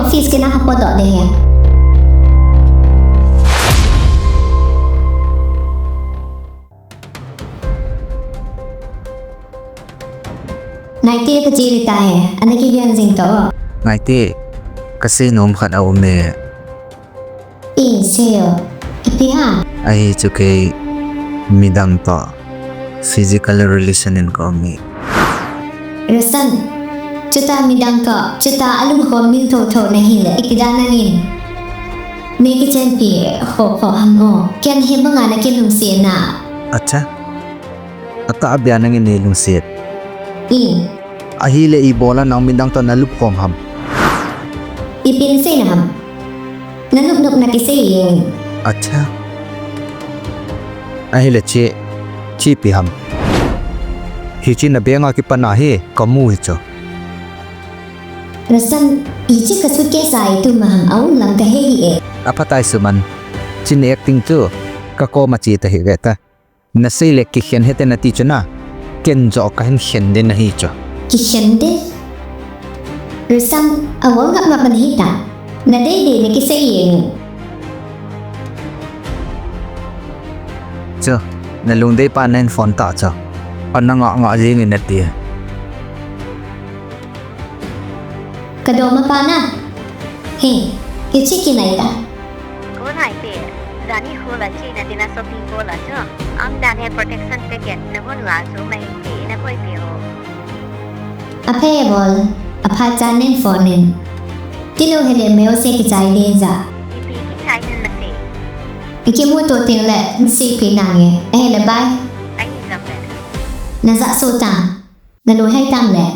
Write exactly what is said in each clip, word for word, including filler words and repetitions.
Office kina ka podoh de he. Naite ka chi lita he, ana kigen jing to. Naite, ka seinom khat aum e. I, seiyo. Ipi ham? Ahi chu kei midang to physical relation in ka um e. Rasan, chuta midang to, chuta alupkhom min thotho nahi le, ipi dan nangin nei kichenpi khoh khoh ham o. Ken hi banga na kilungset na. Acha. Atahbeh a nangin nei lungset. I. Ahile ibola nang midang to na lupkhom ham? Ipi nasei na ham? Na nop nop na kisei e. Acha. Ahile chi, chi ipi ham? Hichi na beng a kipan a hi, ka mu hi chu. Rasan, hichi ka suitcase a itum ham aum lang ka he hi e. Aphatai Suman. Chin acting chu, ka koma chi ta hi ve ta. Nasei le kikhen hite nati chu na. Ken joh kahin khen ding nahi chu. Kikhen ding? Rasan, awol ngap ngap man hita. Na dei dei na kisei e. Chu, na lungdei pa nahin phone ta chu. Ana ngah ngah jing in nati. Ka doma pa na. He, hichi kinai ta. Ko nai te, jani ho la chi na tina shopping ko la chu. Am dan he protection packet na hon la chu mai ti na koi pe ho. Aphe bol, apha chan nen phone nen. Tilo hele meo se kichai de ja. Ipi kichai nen na se. Ikimu to ting le, nsi pi nange. Ahile bye. Ahi jam le. Na ja so ta. Na loi hai tam le.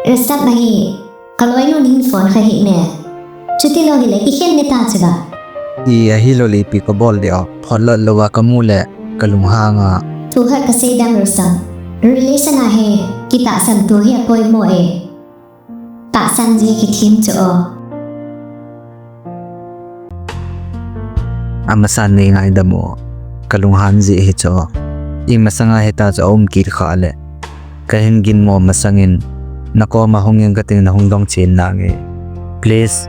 Resap na hi. Ka loinu nin phone kha hi ne. Chuti lou hile, kikhen ne ta chu ba. I ahilou le ipi ka bol ding o. Phone lot lou a ka mu le, ka lunghang a. Thu khat ka sei dam Resap. Relation a hi, kitahsan tu hi apoimo e. Tahsan ji kithem chu o. Amasan nei ngaidam o, ka lunghan ji hi chu. Imasanga hita chu aum kit kha le. Ka hin ginmo masangin, na koma hung in kating na hung dong chen nange. Please,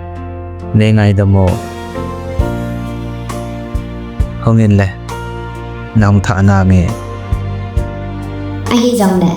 nei ngaidam o. Hung in le, na hung tha nange. Ahi jong le.